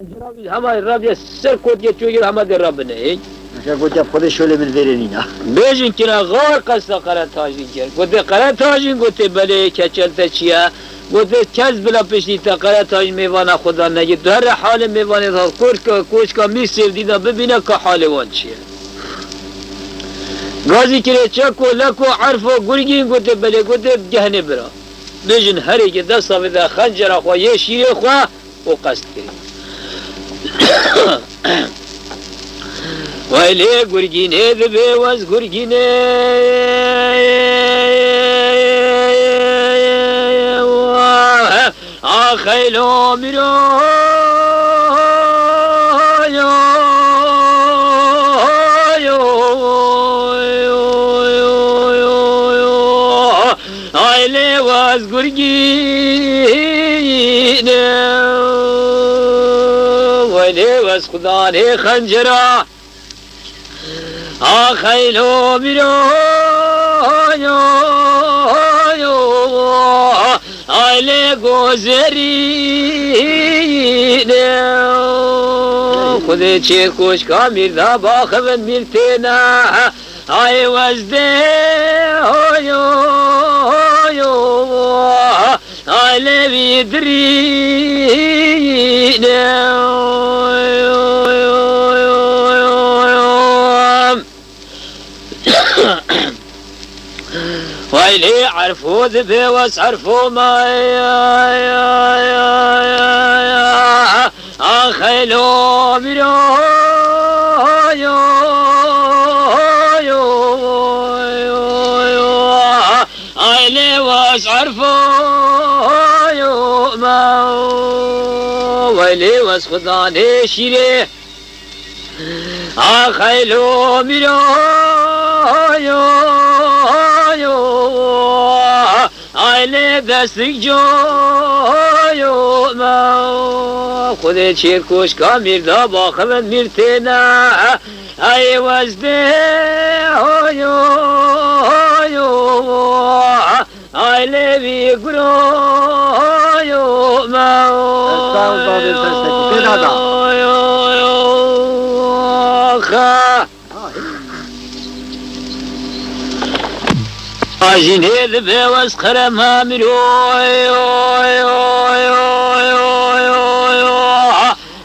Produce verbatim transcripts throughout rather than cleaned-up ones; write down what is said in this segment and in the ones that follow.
Hema rabiye ser kotiye çoyê hema de rabine. Eke gotiye Xwedê şolê min vêrê nîna. Bêjin kira xar qesta Qeretajîn kir. Gote Qeretajîn, gote belê, keçel te çi ye? Gote kes bila piştî te Qeretajîn mêvana xwe da negî. Tu here halê mêvanê da koşka, koşka Mîr Sêvdî da bibîne ka halê wan çi ye. Gazî kirê çeko, leko, erfo, gurgîn, gote belê, gote gehnê bira. Bêjin herêkê desta vide xencera xwe yê şîrê xwe û qest kirî. Weylê gurgînê dibe wez gurgînê. A xeylo mîro. Ay lê waz gurgîne. Way lê waz xudanê xencera. A xeylo mîro. Ay lê gozerîne. Xwedê çê koşka mîr da baxivin mîr têne. Ay wezde, oyo, oyo, alevî dirîne. Vay lê erfo dibe wes erfo me. A xeylo mîro, yo, yo, yo, yo. Ay lê waz erfo, yo, ma. Way lê waz xudanê şîrê. A xeylo mîro, yo, yo. Ay lê destik coyo me. Xwedê çê koşka mîr da baxivin mîr têne. Ay wezde, oyo, oyo. Ay lê vî guroyo me. Sağ ol, Babil Festek. Têda da. Oyo, oyo, oyo. Ajînê dibe wez qerema mîro.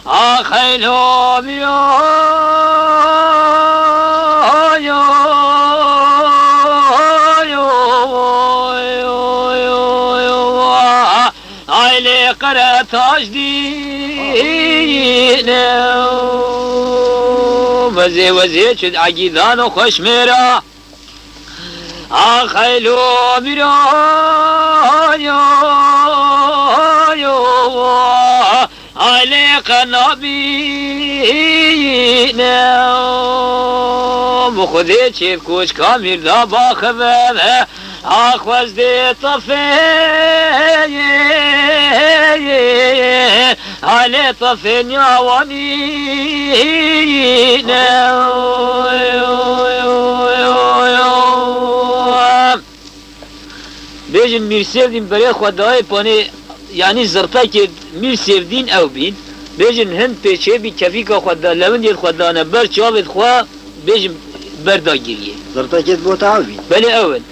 A xeylo mîro. Ay lê qere tajdîne. Wezê wezê çi egîdan û xweş mêra. A xeylo mîra, yo, yo, ay lê qenabîne. Bi Xwedê çêv koçka mîrda baxivin. Axwez dê tafê, halê tafê nyawanî ne. Bêjin Mîr Sêvdîn berê xwe dayê panê, yanî zirpekê Mîr Sêvdîn ew bîn. Bêjin hin pêçê bî kefîka xwe da, lewindê xwe dane ber çavêt xwe, bêjin berda giriyê. Zirpekê bota ew bîn. Belê ew in.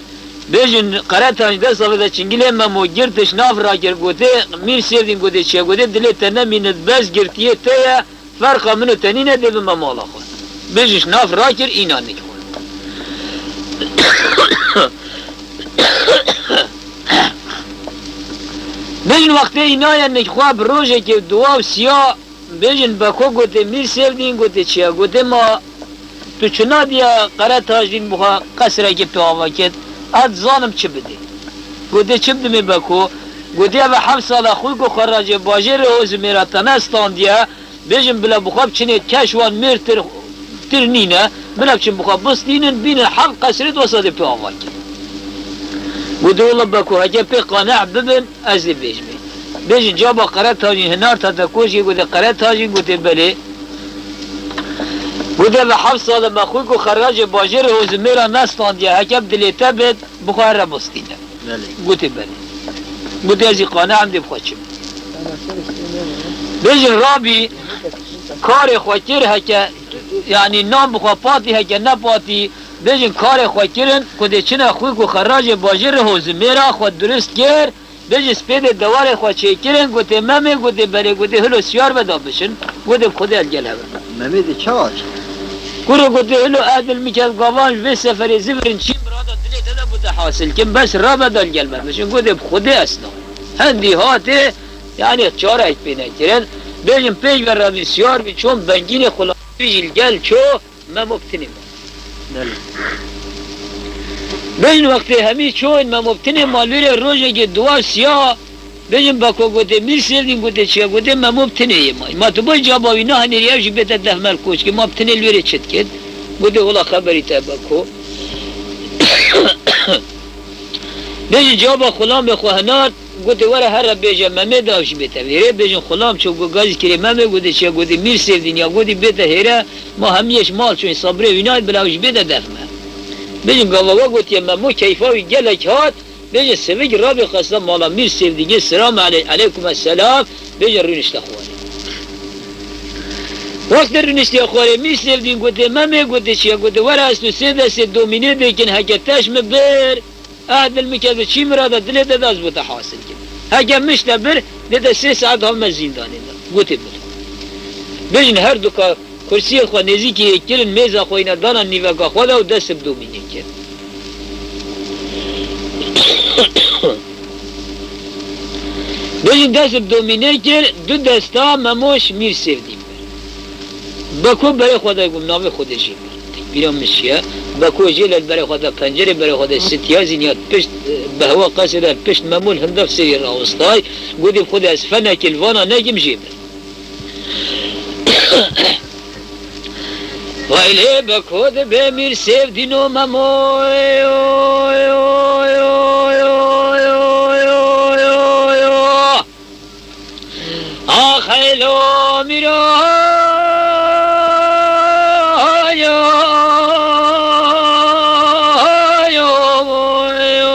Bêjin Qeretanî dest avê de çingilê Memo girtiş nav rakir, gotê, Mîr Sêvdîn gotê çi ye? Gotê, dilê te nemîne, bes girtiyê te ye, ferqa min û te nîne, dê bime mala xwe. Bêjin ji nav rakir, îna nik xwe. Bêjin wextê înaye nik xwe bi rojekê duwa û siya, bêjin Beko gotê, Mîr Sêvdîn gotê çi ye? Gotê, ma tu çi nadiya Qeretajîn bixwe qesrekê pê ava ket? Ez dizanim çi bidê. Gotê, çi bidimê Beko? Gotê, ev e heft sala xwî ku xwe racê bajêrê Hozimêra te nestandiye, bêjin bila bixwe biçinê keş wan mêr tir, tir nîne, bila biçin bixwe bistînin, bînin heft qesrê di wesa dê pê ava ket. Gotê, wela Beko, heke pê qaneh bibin, ez ê bêjimê. Bêjin caba Qeretajîn hinar te te koşkê, gotê Qeretajîn, gotê belê. Gotê ve heft sal e me xwî ku xerracê bajêrê Hozimêra nestandiye, heke bi dilê te bit, bixwe here bistîne. Belê. Gotê belê. Gotê ez ê qaneh im, dê bixwe çim. Bêjin rabî karê xwe kir heke, yanî nan bi xwe patî heke nepatî, bêjin karê xwe kirin, ku dê çine xwîk û xeracê bajêr re hozimêra xwe durist kir, bêjin spêdê dewarê xwe çêkirin, gotê Memê, gotê belê, gotê hilo siyar ve da bişin, gotê bi Xwedê el gel hev e. Memê dê çawa çi? Kuro gotê hilo edil miket gavan ji vê seferê zivirin çî mirada dilê te de bûte hasil kim, bes rabe da el gel me bişin, gotê bi Xwedê esna. Hendî hatê, yanî çareyek pê nekirin. Bêjin pêş ve rabî siyar bî çon bengînê xulamî jî li gel ço, Memo bi tinê ma. Belê. Bêjin wextê hemî çon Memo bi tinê ma, lûrê rojekê duwa siya, bêjin Beko gotê Mîr Sêvdîn gotê çi ye? Gotê Memo bi tinê yê ma. Ma tu boy caba wî nahinêrî ev jî bête def me li koçkê, ma bi tinê lûrê çi dikit? Gotê wela xeberî te Beko. Bêjin caba xulamê xwe hinart, gotê were here bêje Memê de ew jî bête vêrê. Bêjin xulam ço got gazî kirê Memê, gotê çi ye? Gotê Mîr Sêvdîn ya, gotî bête hêre, ma hemiyê ji mal çûn, sabrê wî nayê bila ew jî bête def me. Bêjin gava we gotiye Memo keyfa wî gelek hat, bêjin sivik rabî xesta mala Mîr Sêvdînê, selam aley-, aleykum esselam, bêjin rûnişte xwarê. Wextê rûniştiye xwarê Mîr Sêvdîn gotê Memê, gotê çi ye? Gotê were ez tu sê destê domînê dêkin heke teş mi bir. Eh, dil min kez çî mirada dilê te de ez bo te hasil kim. Heke min ji te bir, dê te sê saet havime zîndanê de. Gotê bila. Bêjin her duka kursiyê xwe nêzîkî yê kirin, mêza xwe îne dana nîveka xwe de û dest bi domînê kir. Bêjin dest bi domînê kir, du desta Memo ji Mîr Sêvdîn bir. Beko berê xwe de gom navê Xwedê jê bir. Tekbîra min şiye. Beko jê le berê xwe de pencerê berê xwe de sitiyazîn ya pişt, e, behwa qesê de pişt Memo li hindev serî rawistay. Gotî bi Xwedê ez fenekê li vana nekim jê bir. Vay lê Beko dibe Mîr Sêvdîno Memo. Axeylo mîro yo, yo, yo,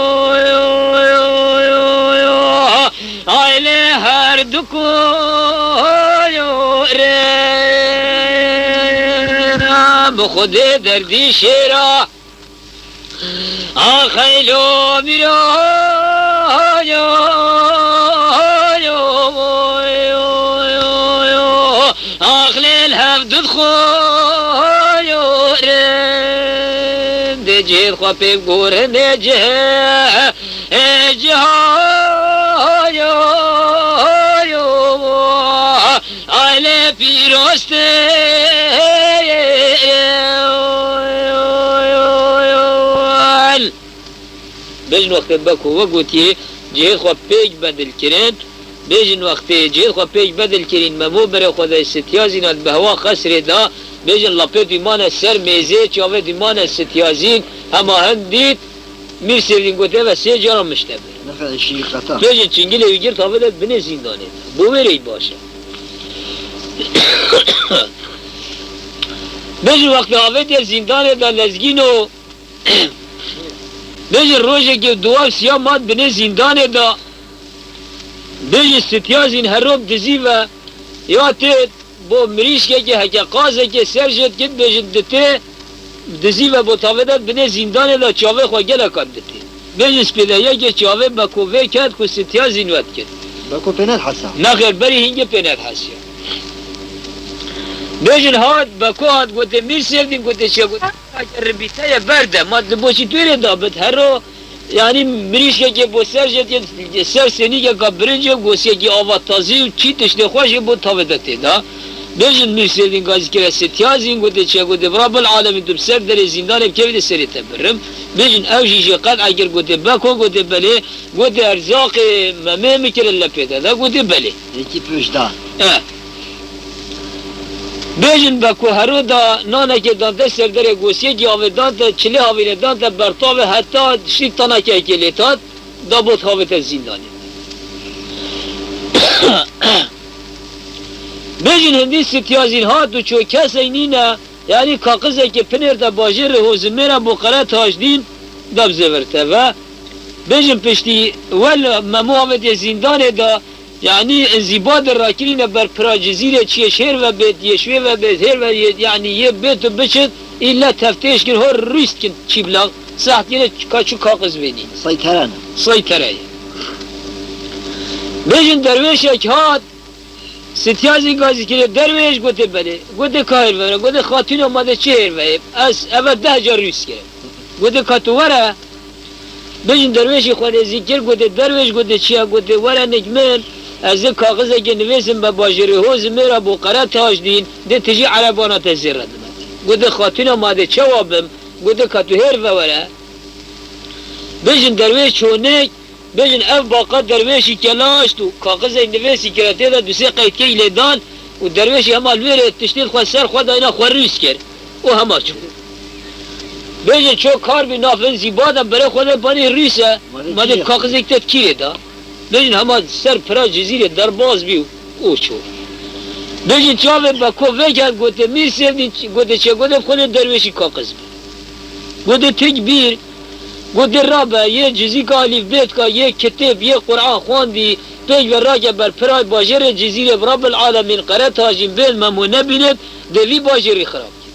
yo, yo, yo, yo. Aylê her du ku yo re bi Xwedê derdî şêra. Axeylo mîro yo, yo, yo, yo, yo. Axlê li hev dud xwe yo rin. Dê cihê xwe pê gurin ê cihê, ê ciha yo, yo. Aylê pîroz te. Bêjin wextê Beko we gotiye cihê xwe pêk bedil kirin. Bêjin wextê cihê xwe pêk bedil kirîn, Memo berê xwe de sitiyazîn hat bi hewa qesrê da. Bêjin lapê dî mane ser mêzê, çavê dî mane sitiyazîn. Hema hin dît, Mîr Sêvdîn gotiye ve sê cara min ji te bir. Nexwe eşî qeta. Bêjin çingilê wî girt havê de binê zîndanê. Bo wê rê baş e. Bêjin wextê havê diye zîndanê de lezgîno. Bêjin rojekê duwa siya mat binê zîndanê de. Bêjin sitiyazîn herop dizî ve ya tê bo mirîşkekê heke qazekê ser jê dikit, bêjin ditê dizî ve bo tavê de binê zîndanê de çavê xwe geleka ditê. Bêjin spêdeyekê çavê Beko vê ket ku sitiyazîn we dikit. Beko pê nedhesa. Nexêr berî hîngê pê nedhesiya. Bêjin hat, Beko hat, gotê Mîr Sêvdîn, gotê çi ye? Gotê, "Ribîteye berde, ma li boçî tu rê dabit, hero, yanî mirîşkekê bo ser jê tê, ser sênîkeka birincê, gosiyekî ava tazî û çî tiştê xwe jê bo tavê de tê da." Bêjin Mîr Sêvdîn gazî kire sitiyazîn, gotê çi ye? Gotê, "Bi Rabbil Alemîn tu bi ser derê zîndanê bi kevî de serê te birim." Bêjin ew jî jê qet ekir, gotê, "Beko?" Gotê, "Belê." Gotê, "Erzaqê Memê min kire lepê te da?" Gotê, "Belê." Yekî pişt da. E. Bêjin Beko hero da nanekê dan te ser derê gosiyekî avê dan te, çilê havînê dan te bertavê heta şî tanekekê lê tat, da bot havê te zîndanê. Bêjin hindî sitiyazîn hat û ço kesey nîne, yanî kaqizekê pinêr te bajêrê Hozimêra bo qere tajdîn da bi zêvirte ve. Bêjin piştî wel Memo avêtiye zîndanê da, Yanî inzîbadê rakirîne ber pira Cizîrê, çiyê ji hêr ve bêt, yê ji wê ve bêt, hêr ve yê, yanî yê bêt û biçit, îlle teftêş kin, hor rûst kin çîblax, saht yene ka çû kaxiz vênî. Seytere ne. Seytere ye. Bêjin derwêşek hat, Sitya zî gazî kirê, derwêş, gotê belê. Gotê ka hêr vere. Gotê xatûna ma de çi hêr ve? Ez eve deh car rûst kirim. Gotê ka tu were. Bêjin derwêşî xwe nêzîk kir, gotê derwêş, gotê çi ye? Gotê were nik min, ez ê kaxizekê nivîsim be bajêrê Hozimê re bo Qeretajdîn, dê tijî erebana te zêre dime. Gotê xatûna ma de çawa bim? Gotê ka tu hêr ve were. Bêjin derwêş çû nik, bêjin ev baqa derwêşî kelaşt û kaxizek nivîsî kire tê de du sê qeydkey lê dan û derwêşî hema li wê rê tiştê xwe ser xwe dayna xwe rûst kir û hema çû. Bêjin ço kar bî navin zîba de berê xwe de banî rûse, ma dê kaxizek te kîrê da. Bêjin hema ser pira Cizîrê derbas bî û çû. Bêjin çavê Beko veket, gotê Mîr Sêvdîn, gotê çi? Gotê xwedê derwêşî kaxiz bî. Gotê tik bîr, gotê rabe, yê cizîka alîfbêtka, yê kitêb, yê Quran xwendî, pêş ve rake ber piray bajêrê Cizîrê bi Rabbil Alemîn Qeretajîn bên Memo nebînêt, dê vî bajêrî xirab kî.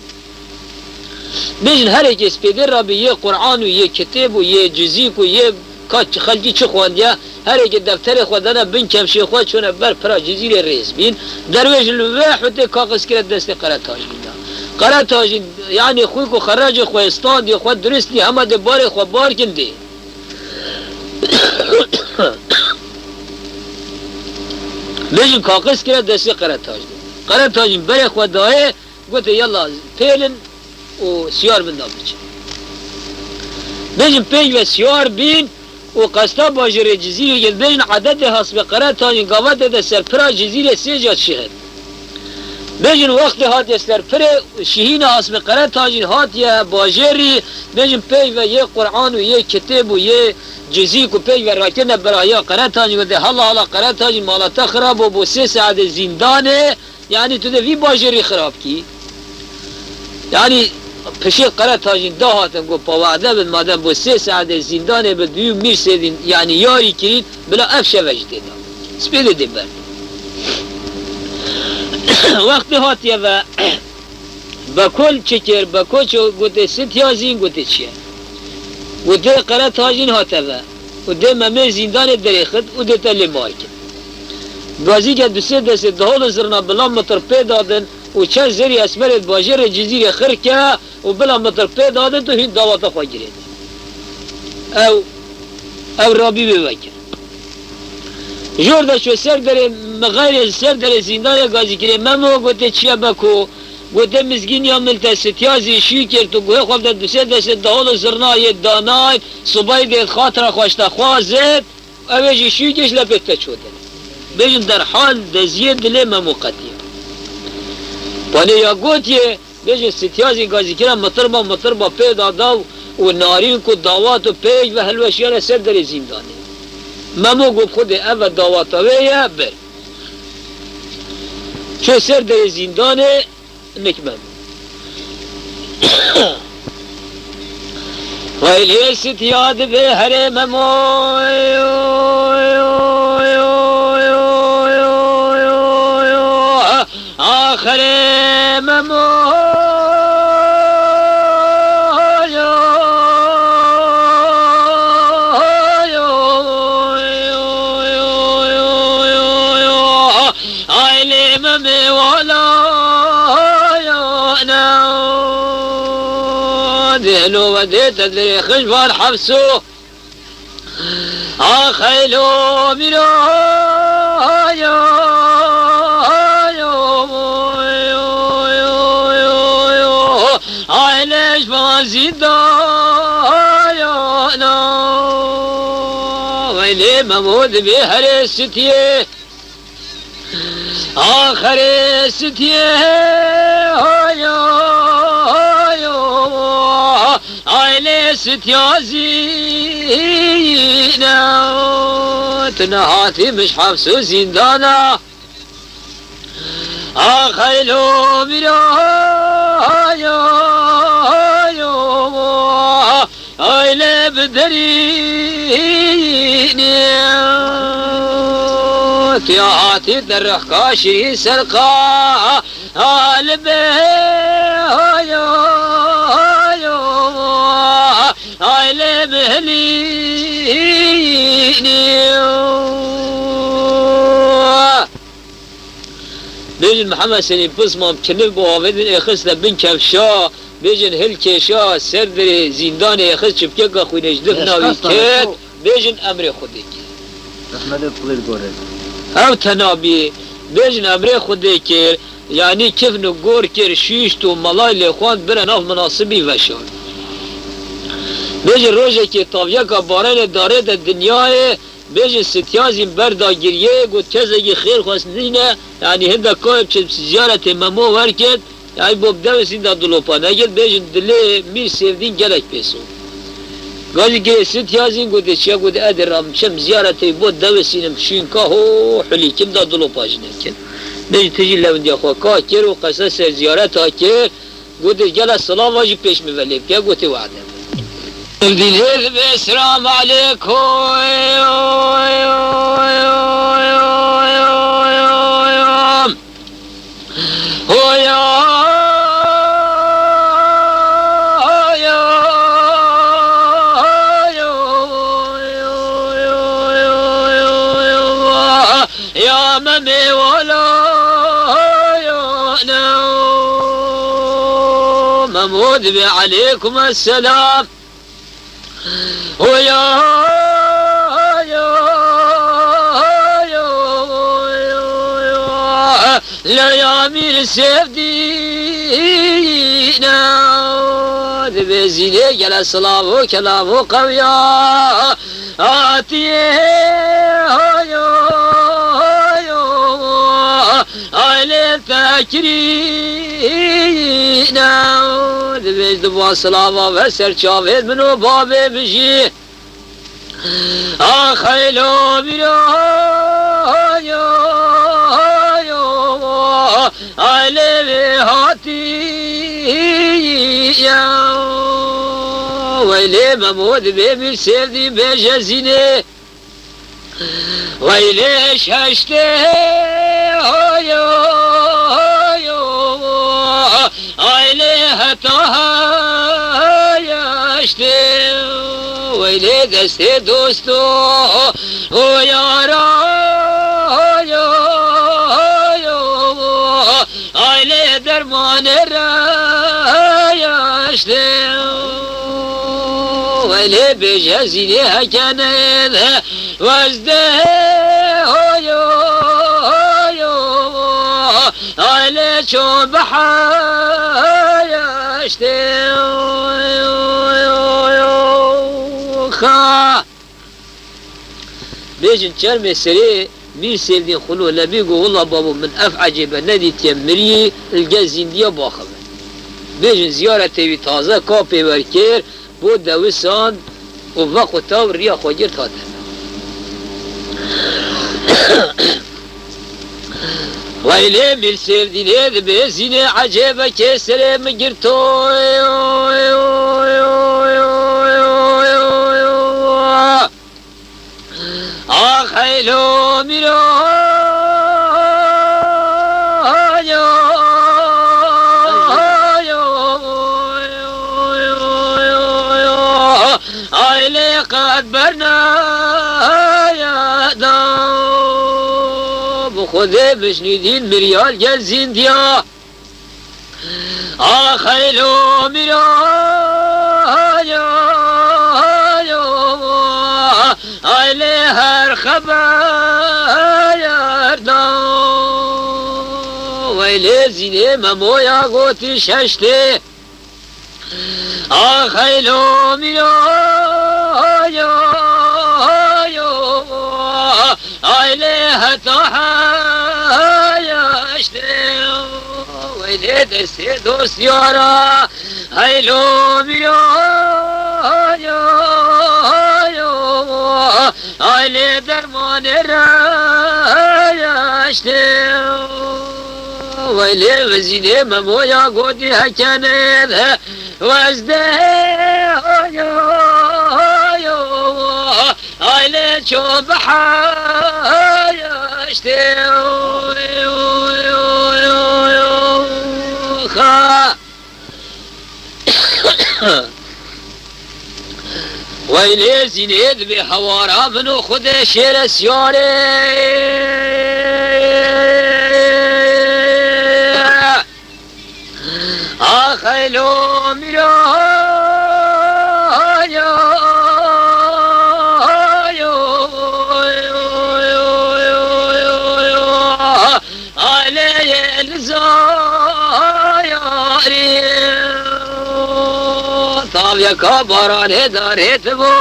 Bêjin herêkê spêdê rabî yê Quran û yê kitêb û yê cizîk û yê ka xelkî çi xwendiye, herêkê defterê xwe dane bin kefşê xwe, çûne ber pira Cizîrê rêz bîn. Derwêş li vê hutê kaxiz kire destê Qeretajîn de. Qeretajîn, yanî xwîk û xeracê xwe standî, xwe duristî, hema dê barê xwe bar kin dê. Bêjin kaxiz kire destê Qeretajîn. Qeretajîn berê xwe dayê, gotê yela pêlin û siyar bin da biçin. Bêjin pênc ve siyar bîn û qesta bajêrê Cizîrê yê bêjin edetê hesbê Qeretajîn gavetê de ser pira Cizîrê sê car şihin. Bêjin wextê hatiye ser pirê, şihîna hesbê Qeretajîn hatiye bajêrî, bêjin pênc ve yê Quran û yê kitêb û yê cizîk û pênc ve rakirine berahiya Qeretajîn, gotê hala hala Qeretajîn, mala te xirab bo, bo sê saetê zîndanê, Yanî tu dê vî bajêrî xirab kî. Yanî pişê Qeretajîn dahatin, got pa wade bin, madem bo sê saetê zîndanê bi duyû Mîr Sêdîn, yanî yarî kirîn, bila ev şeve jî tê da. Spêdê dê ber. Wextê hatiye ve Bekol çi kir? Beko çi gotê, Sitya Zîn gotê çi ye? Gotê Qeretajîn hate ve. Û dê Memê zîndanê derêxit û dê te lê mar kir. Gazîke du sê destê dehol û zirna bila mitir pê dadin û çend zêrî esmerê di bajêrê Cizîrê xirke û bila mitir pê dadin tu hîn dawata xwe girêt. Ew, ew rabî wê vekir. Jor de çû ser derê, mixeyrê ser derê zîndanê Gazîkirê Memo gotê çi ye Beko? Gotê mizgîniya min te Sitya Zîn şû kir, tu guhê xwe de du sê destê dehol û zirna yê danay, Sibayî dê xatira xwe ji te xwazit, ew ê jî şû kir ji lepê te çû dilê. Bêjin derhal deziyê dilê Memo qetiya. Panê ya gotiye, bêjin Sitya Zîn Gazîkira mitirba mitirba pê da daw û narîn ku dawat û pêj ve hilweşiyane ser derê zîndanê. Memo got Xwedê ev e dawata wê ye, bir. Çû ser derê zîndanê, Nik Memo. Xeylê Sitya dibê herê Memo. Axirê Memo. Ailê Memê wala ya ne. Dêlo ve dê te dirê xij van hefso. A xeylo mîra ya, ya, ailê ji van zînda ya ne. Weylê Memo dibê herê Sitiyê. Axirê Sitiyê, hayo, hayo, ailê Sitiya Zîne. Tu nehatî mij hefs û zîndana. Axeylo mîra, hayo, hayo, Aile bi derînê. Tiya hatî derexka şirî serqa halibê hayo hayo aile mehlî. Bêjin Mihemed Selîm Pismam kiniv bi avêtin êxiste bin kefşa, bêjin hilkêşa ser dirê zîndanê êxist çipkeka xwînê ji difna wî Eşqas ket, bêjin emrê Xwedê kir. Rehmetê Xwedê li gor e. Ew tena bî, bêjin emrê Xwedê kir, yanî kifn û gor kir, şûşt û melay lê xwend bire nav minasibî veşart. Bêjin rojekê tavyeka baranê darê de dinyayê, bêjin Sitya zîn berda giriyê, got, kesekî xêrxwest nîne, yanî hinda kayê biçe ziyaretê Memo werket, yanî bo bi dewê sîn de dilopa nekir, bêjin dilê Mîr Sêvdîn gelek pêso. Gazî girê Sitya zîn gotê, çiya gotê, edê ra min çem ziyaretê bo dewê sînim şûnka ho hulîkim da dilopa jî nekir. Bêjin ti jî levindiya xwe ka kir û qese ser ziyareta kir. Gotê, gela silava jî pêş min ve lê bike, gotê, wade. Evdînê dibe, selam aleykum. Hoya, hoya, hoya, ya Memê wala, ya ne. Memo dibe, aleykum esselam. Hoya, hoya, hoya, hoya, le ya Mîr Sêvdîne. Dibe zînê gele silav û kelav û qewiya. Hatiye hayo, hayo, aile tekirîne. Dibêj diba silava ve ser çavê min û bavê min jî. Axeylo bîra hayo, hayo, aile vê hatiye. Weylê Memo dibe Mîr Sêvdîn bêje zînê. Weylê şeştê, hayo, hayo, aile heta heştê. Weylê destê dosto, ho yara, hayo, hayo, aile dermanê re yaştê. Weylê bêje zînê hekene de. Wezdê hoyo, hoyo, aile ço biheştê. Xa. Bêjin çermê serê Mîr Sêvdîn Xulû Lebî got, willa babo, min ev ecêbe nedîtiye, mirî li gel zîndiya baxivin. Bêjin ziyaretê wî taze kapê werkir, bo dewisan û veq û taw riya xwe girt hate. Weylê Mîr Sêvdînê dibê zînê ecêbekê serê min girto. Axeylo mîro, yo, yo, yo, yo, yo, aile qet bernaya da. Bi Xwedê bişnîdîn miryal gel zîndiya. Axeylo mîra, hayo, hayo, aile her xeber da. Weylê zînê Memoya gotî şeştê. Axeylo mîra, hayo, hayo, aile heta heştê. Weylê destê dost yara, heylo mîra, hayo, hayo, aile dermanê re yaştê. Weylê vizînê Memoya gotî hekene de. Wezdê, hayo, hayo, aile ço biheştê. Xa. Weylê zînê dibê hewara min û Xwedê şêre siyarê. Axeylo mîra, aleyê li zayarî. Tavyeka baranê darê tibû.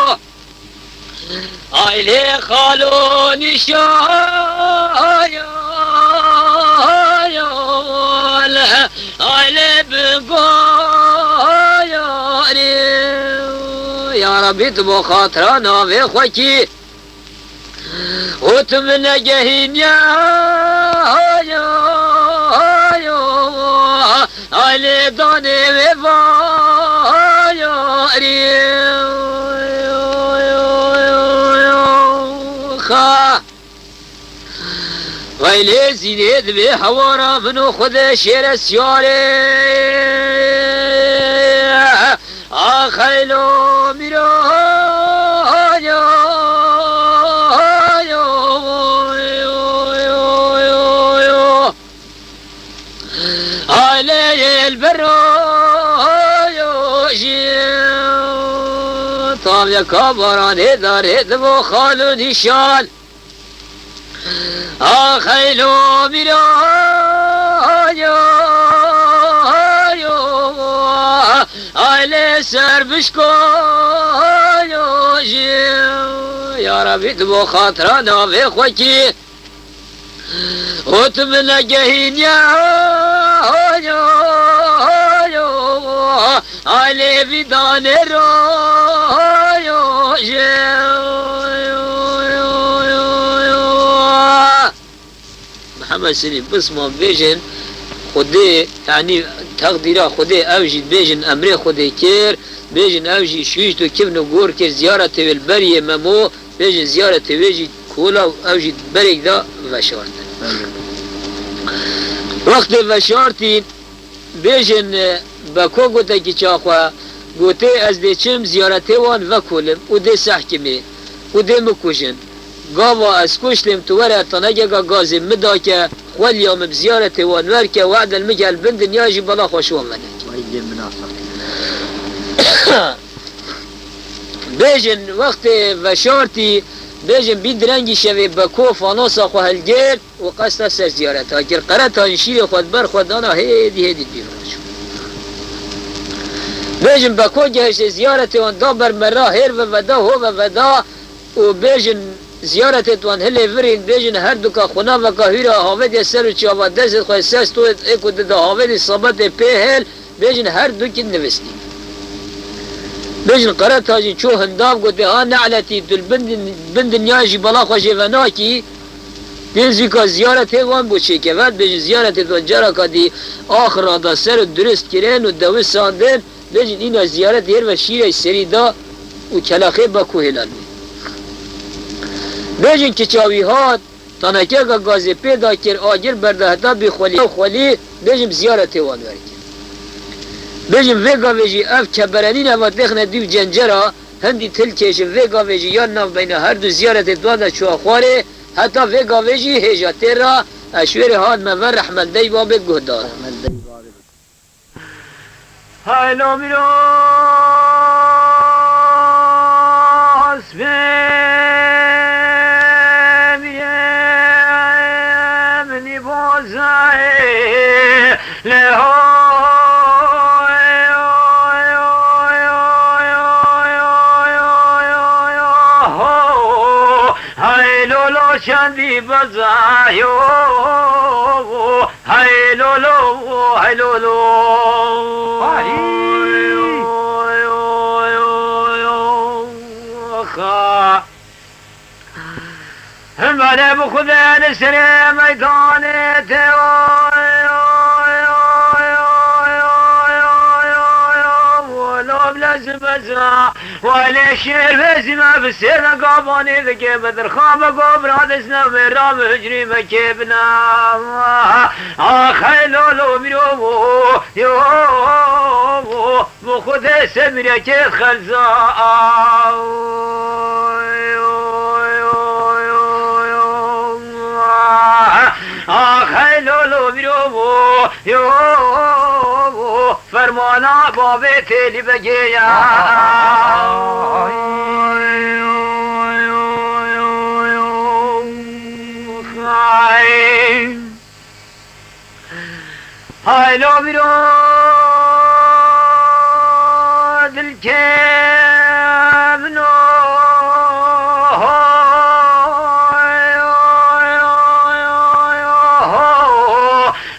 Aylê xalo nîşan, aylê bi goyarê. Ya Rebî, tu bo xatira navê xwe kî û tu min negehîniye. Aylê danê wê vayarî. Xa. Weylê zînê dibê hewara min û Xwedê şêre siyarê. Axeylo mîra, aleyê li bero jî. Tavyeka baranê darê dibo xalo nîşan. Axeylo mîra, aylê ser bişko jî. Ya Rebî, tu bo xatira navê xwe kî û tu min negehîniye. Aylê vî danê ro jî. Mihemed Sinî, bisman bêjin, Xwedê, yanî teqdîra Xwedê, ew jî bêjin emrê Xwedê kir, bêjin ew jî şûşt û kivn û gor kir, ziyaretê wê li beriyê Memo, bêjin ziyaretê wê jî kola û ew jî berêk da veşartin. Wextê veşartîn, bêjin, e, Beko gote kîça xwe, gotê, ez dê çim ziyaretê wan vekolin û dê sehkimê û dê min kujin. Gava ez kuştêm tu were tenekeka gazê min dake, xweliya min bi ziyaretê wan werke, we'de li min ke li bin dinya jî bela xwe ji wan veneke. Vay lê min asa. Bêjin wextê veşartî, bêjin bî direngî şevê Beko fanosa xwe hilgirt û qesta ser ziyareta kir. Qereta jî şîrê xwe di ber xwe dana, hêdî hêdî dûr re çû. Bêjin Beko gehiştê ziyaretê wan da ber mera, hêr ve veda, ho ve veda û bêjin ziyaretê wan hilê virîn, bêjin her duka xunaveka hûra havêdiye ser û çava destê xwe ser stûyê ê ku dida havêdî sabetê pê hêl, bêjin her du kî nivistî. Bêjin Qereta jî çû hindav gotê, ha ne'letî, tu li bin din-, bin dinya jî bela xwe jê venakî. Dê zîka ziyaretê wan bo çêke. Vet bêjin ziyaretê wan caraka dî axira da ser û durist kirin û dewisandin. Bêjin îna ziyaret hêr ve şîrey serî da û keleqê Beko hêlan bî. Bêjin kiça wî hat, tenekeka gazê pê da kir, agir berda heta bî xwelî. Xwelî, bêjin bi ziyaretê wan werkir. Bêjin vê gavê jî ev keberenîn eva têxine dî û cencera, hindî til kêşin, vê gavê jî yan navbeyna her du ziyaretê wan de çûya xwarê, heta vê gavê jî hêja têr ra, ez ji wê rê hatime ver rehmeldey babê guhdar. Rehmeldey babê. Haylo mîro, spê mîrê minî bozayê, lê ho, ho, hay lolo çendî bezayo. Hey lolo, hey lolo. Ahî. Xa. Him vere bi Xwedê li serê meydanê te. Lo bilez beza. Welê şêr vezî me bi sêve gabanê dike, bi dirxa me go bira dest ne, vê ra bi hicrî me kê bina. Ax hey lolo mîrovo, yo, bi Xwedê sebîrekê xerza. Ax hey lolo mîrovo, yo, fermana babê Têlî Begê ya. Haylo biro dilkê min o.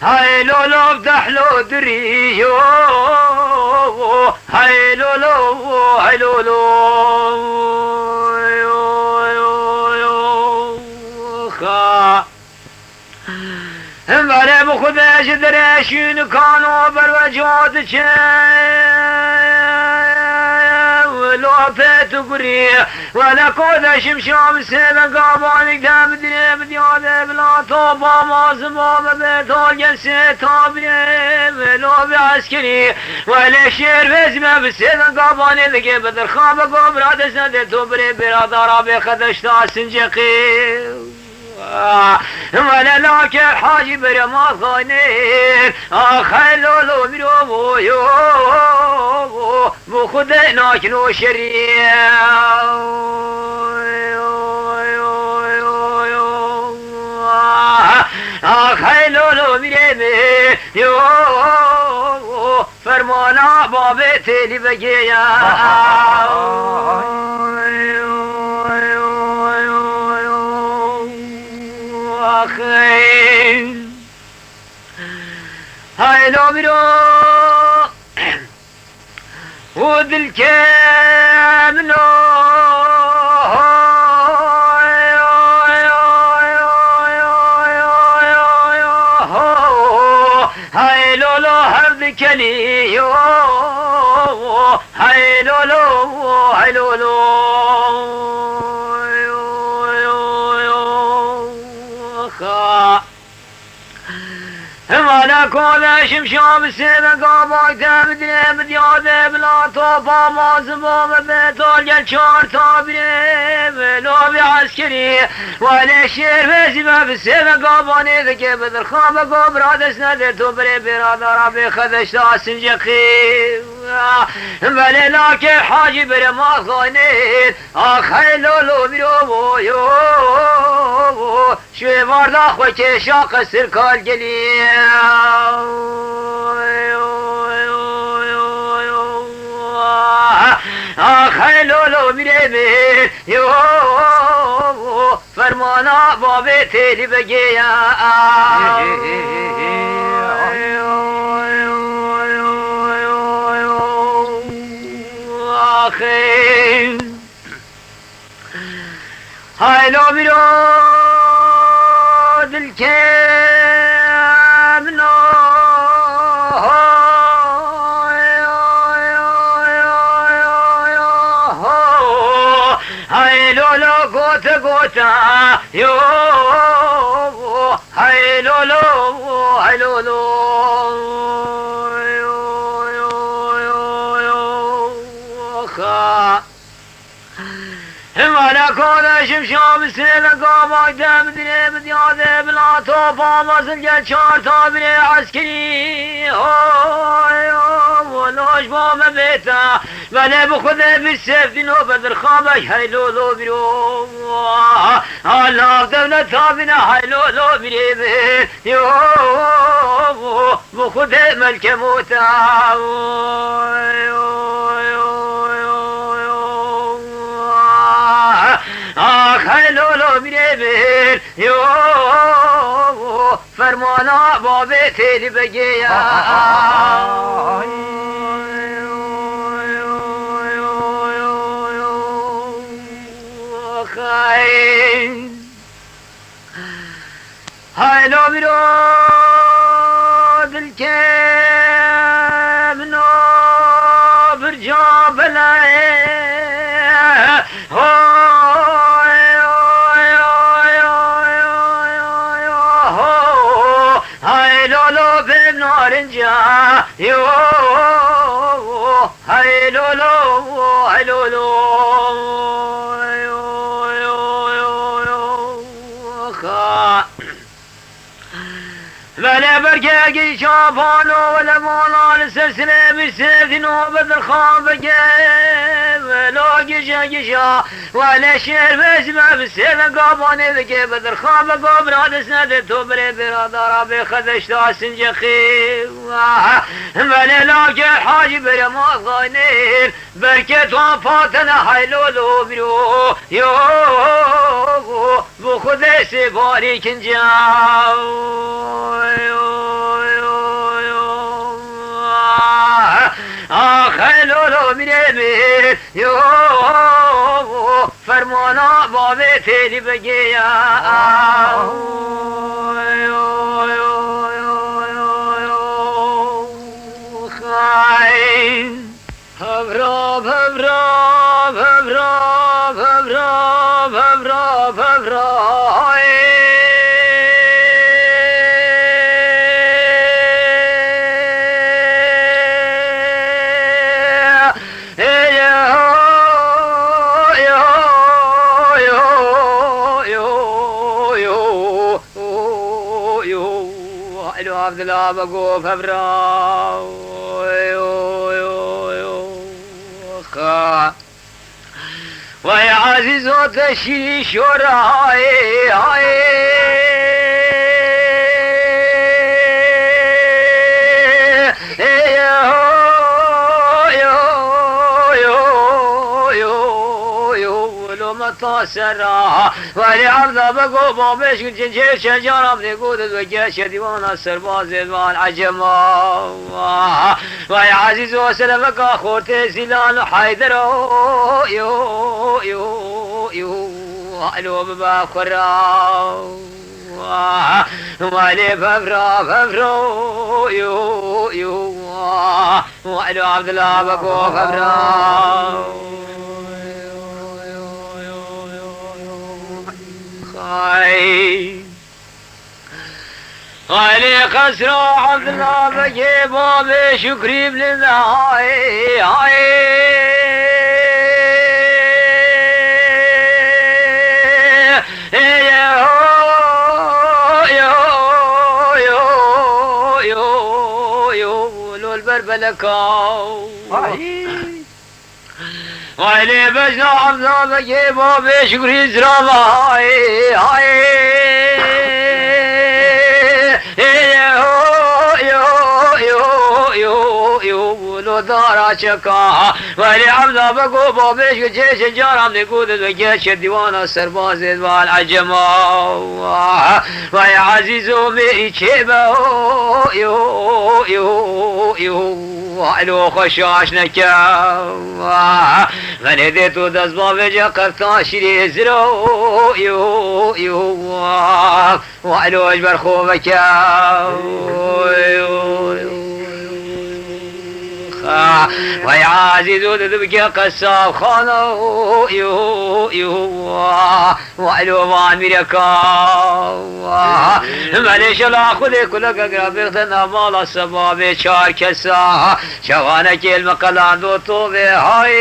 Hay lolo dehlo diriyo. Hay lolo, hay lolo. Xa. Him vere bi Xwedê ji derê şûn kano berwe ca diçe. Lo pê tu gurî. Wele kodeşim şam sêve gabanî de bi dirê bi diyade bila topa mazim o me be tolge sê tabirê. Lo bi eskerî. Wele şêr vezî me bi sêve gabanê dike bi dirxa be go bira dest nede to birê bêra dara bê xedeşta sinceqê. Wele lake hacî bere ma xanê. Ax hey lolo mîrovo yo. Bi Xwedê nakin o şerî. Ax hey lolo mîrê min yo. Fermana babê Têlî Begê ya. Ax hey. Haylo biro. Û dilkê min o. Hay lolo hev dikelî yo. Hay lolo, hay lolo. Xa. Himana kodeşim şam sêve gabak te bidire, bi diyade bila topa mazim o me be tol gel çar tabire. Ve lobi askeri, wele şêr vezî me bi sêve gabanê dike, bi dirxa me go bira dest nede to birê bêra dara bê xedeşta sinceqî. Belê lake hacî bere ma xanê. Ax hey lolo mîrovo yo. Şuê varda xwe kêşa qesir kalgelî. Ax hey lolo mîrê min yo. Fermana babê Têlî Begê ya. Ax hey. Haylo biro dilkê min o. Haylo lo gote gote yo. Haylo lo, haylo lo. Xa. Himala kodeşim şam sêve gavak dem dirê bi diyade bila topa mazil gel çar tabirê eskeri. Oy, oy, loj bo me bêta. Belê bi Xwedê bi sevdîno be dirxabek hey lolo biro. Alav dewlet tabine hey lolo birê min. Yo, bi Xwedê melke mota. Ax hey lolo mîrê min. Yo, fermana babê Têlî Begê ya. Ax hey. Haylo biro dilkê min o birca belayê. Ho, hay lolo bê narinca, yo, hay lolo, hay lolo. Belê bergekî şabano wele mala li ser sinê bî sêvdîno bi dirxan bike. Welo gije gija wele şêr vêzime bi sêve gabanê bike bi dirxan biko bira destne de to birê bêra dara bê xedeşta sinceqî. Belê lake hacî berema xaynêr. Berke tu patene haylolo biro, yo, bu Xwedê sê barî kinca. Ah, haylolo mirê min, yo, fermana bavê têlî begeya. Xay. Hevra, hevra, hevra, hevra, hevra, hevra, ay. Ey, ho, yo, yo, yo, yo, yo. Alo, Abdullah, bego fevra. Xa. Vay Aziz, o te şî şora, ay, ay. Ey, ho, yo, yo, yo, yo, lo me ta sera. Welê Evda bego babêş ku cincêr çencaram dê gotin ve geşe dîwana serbazê van ecema. Vay Ezîzo selefeka xortê Zîlan û Heyder o, yo, yo, yo, elo bibe xwe ra. Welê bevra, bevra, yo, yo. Alo Abdullah beko xebra. Xay. Xaylê qesra Abdullah bekê babê Şükrî bilinde hay, hay. Ê, yo, yo, yo, yo, yo, lo li ber beleka. Ay. Ay lê bejna Hamza vekê babê Şükrî zirava. Ay, ay. Ê, yo, yo, yo, yo, yo, lo dara çeka. Welê Evda beko babêş ku cêşê caran dê ku dê geşê dîwana serbazê van ecema. Vay Ezîzo mêrî çê be, yo, yo, yo, elo xwe şaş neke. Venê dê tu dest bavêce qefta şîrê ziro, yo, yo. Wa elo ji ber xwe veke. Vay Ezîzo didibike qesab xana. Wa elo van mîreka. Melê şela Xwedê kuleke gira bêxte navmala sebabê çar kesa. Çavanekê li me qelando tovê hay.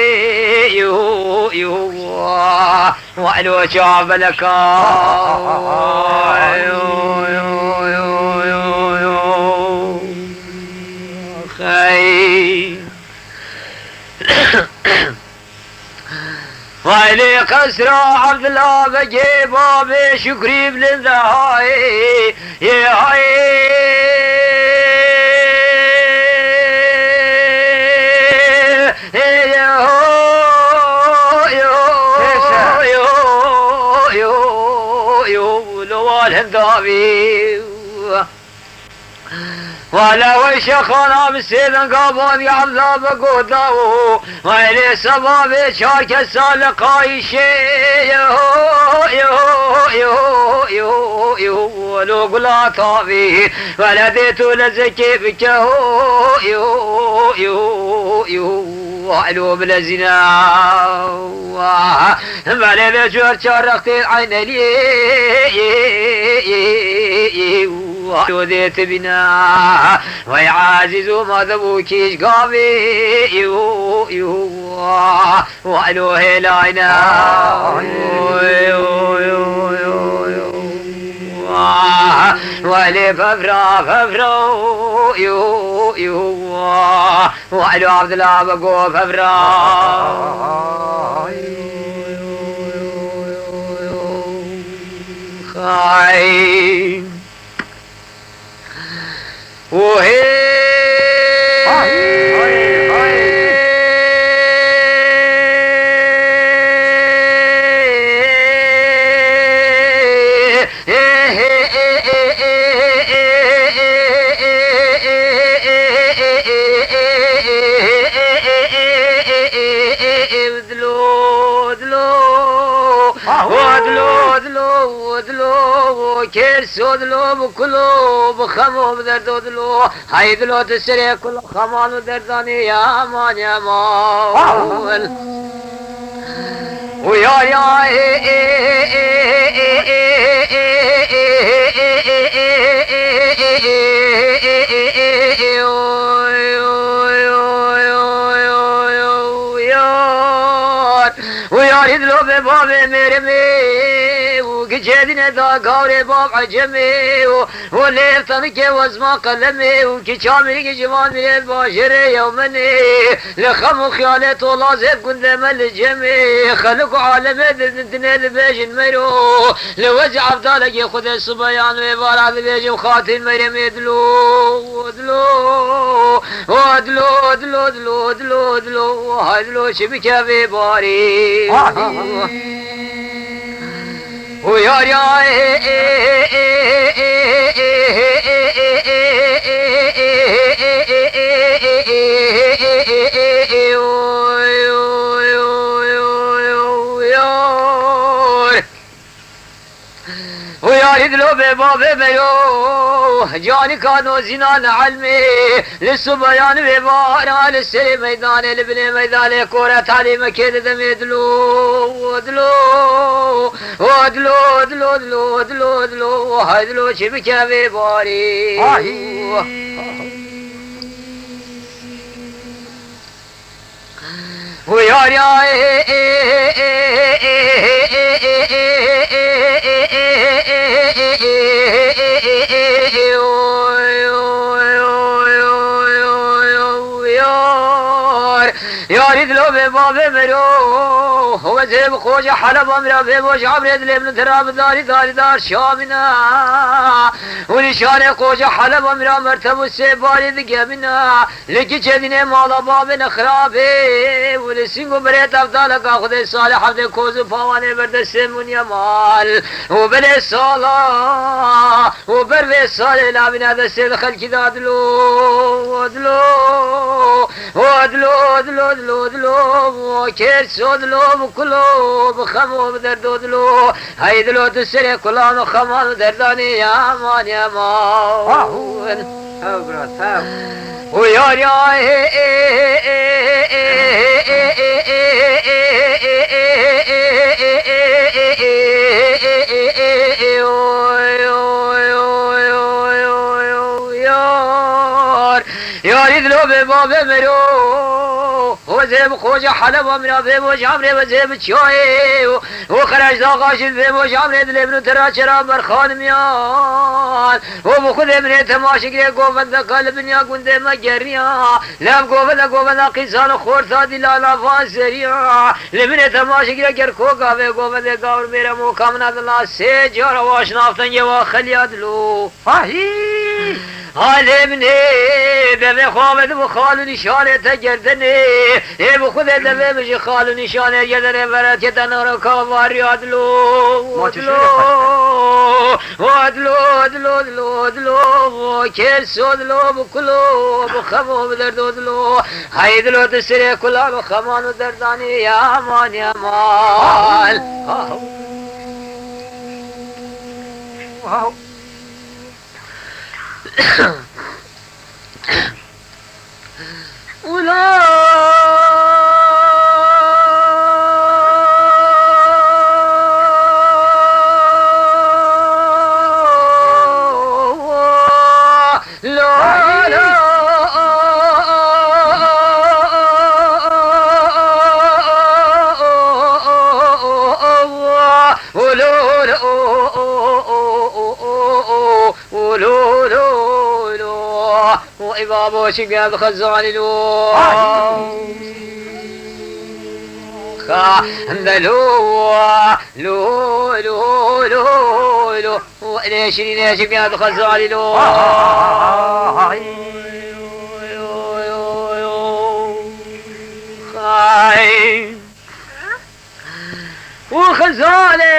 Wa elo çav beleka. Xey. Vay lê qesra Evdila vegê babê Şükrî bilinde hay. Yê hay. Ê, yo, yo, yo, yo, yo, lo wal hindavî. Wala wey şexana bi sê denga banî Evda bi goda û. Wey lê sebabê çar kesa li qayîşê. Yo, yo, yo, yo, yo, lo gula tavî. Weledê tu lezekê bike ho, yo, yo, yo. Elo bilezîne. Belê vê cor çar rextê eynelî. Elo dê tibîne. Wey ezîz û madev û kîj gavê. Elo hêlayne. Welê fevra, fevra. Elo Abdullah bi gof hevra. Xay. Û hê. Dilo, dilo, o dilo, dilo, o dilo, o kêrso dilo, bi kulo, bi xemo, bi derdo dilo. Hay dilo, tu serê kulo xeman û derdanê ya aman, ya aman. Û yar ya, ê, ê, ê, oy, oy, oy, oy, oy, oy, yar. Û yarî dilo be bavê mêremê û gicê dîne da gawrê bav ecemê û, û lê tanike wezma qelemê û ki çamîrî ki civan mirê bajêrê yewmenê. Li xem û xiyalê tola zêb gundê me li cemê. Xelk û alemê di, di, dinê dibêjin meyro. Li wezî evdalekê Xwedê sibeyan wê vara dibêjim xatîr meyremê dilo, dilo, o dilo, dilo, dilo, dilo, dilo, hay dilo çi bike vê barê. Û yar ya, ê, ê, yar. Û yarî dilo bê bavê me yo, canika nozînan elmê, li subayan vê vara, li serê meydanê, li binê meydanê, kore talî me kê didemê dilo, dilo, o dilo, dilo, dilo, dilo, dilo, hay dilo, çi bike vê barî. Ay. Û yar ya, yar, yarî dilo bê bavê mero, wezê bi xoca Heleba mira bê boş amrê dilê min tira bi darî darî dar şamîna. Û nîşanê xoca Heleba mira merteb û sê barî digemîna. Li giçê dînê mala bavê ne xirabê û li sîng û birê tevdaleka Xwedê salih hevdê koz û pawanê berdestê mûniye mal û belê sala û ber vê salê labîne destê li xelkî da dilo, dilo, o dilo, dilo, dilo, dilo, o kêrso dilo, bi kulo, bi xemo, bi derdo dilo. Hey dilo tu serê kulan û xeman û derdanê yaman, yaman. Ahu. Hew bira, hew. Û yar ya, e, e, oy, oy, oy, oy, oy, oy, yar. Yarî dilo bê bavê mero. Wezê bi xoca Heleba mira bê bo camrê wezê bi çiyayê. Û xerec daxa jî bê bo camrê dilê min û tira çera berxanimiyan. Û bi xudê min ê temaşe girê govendeka li binya gundê me geriya. Lev govende govenda qîsan û xorta dîlana van seriya. Li min ê temaşe girê ger koka vê govendê gavr mêre moka min a dila sê cara wa şinaftengê wa xeliya dilo. Ahî! Halê min ê, devê xwe avêt bi xal û nîşanê te gerdenê. Ê bi xudê devê min jî xal û nîşanê gerdenê, vereketa naroka varî adlo. Ma çi şêrê xweş be. Adlo, adlo, adlo, adlo, kêrso dilo, bi kulo, bi xemo, bi derdo dilo. Hey dilo tu sirê kulan û xeman û derdanî yaman, yaman. Wow. Ula! Lo, lo, lo. Û ê babo çi gel xezanî lo. Ay. Xa, de lo, lo, lo, lo, lo. Û ê şirînê çi gel xezanî lo. Ay. Ay. û xizalê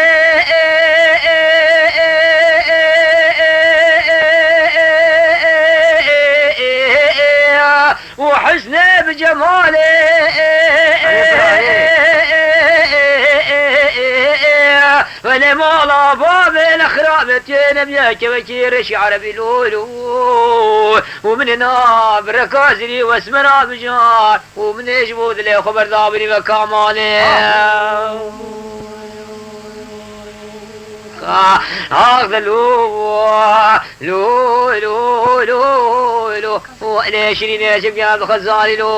û husnê bi cemalê welê mala babê ne xirabê tê ne biya kevekî reşî erebî lûlû û min ê na bi rekazirî wesmera bijar. û min ê ji bo dilê xwe berdabirî ve kamanê. Ax de lo, lo, lo, lo, lo. Û enê şirînê çi biya bi xezalî lo.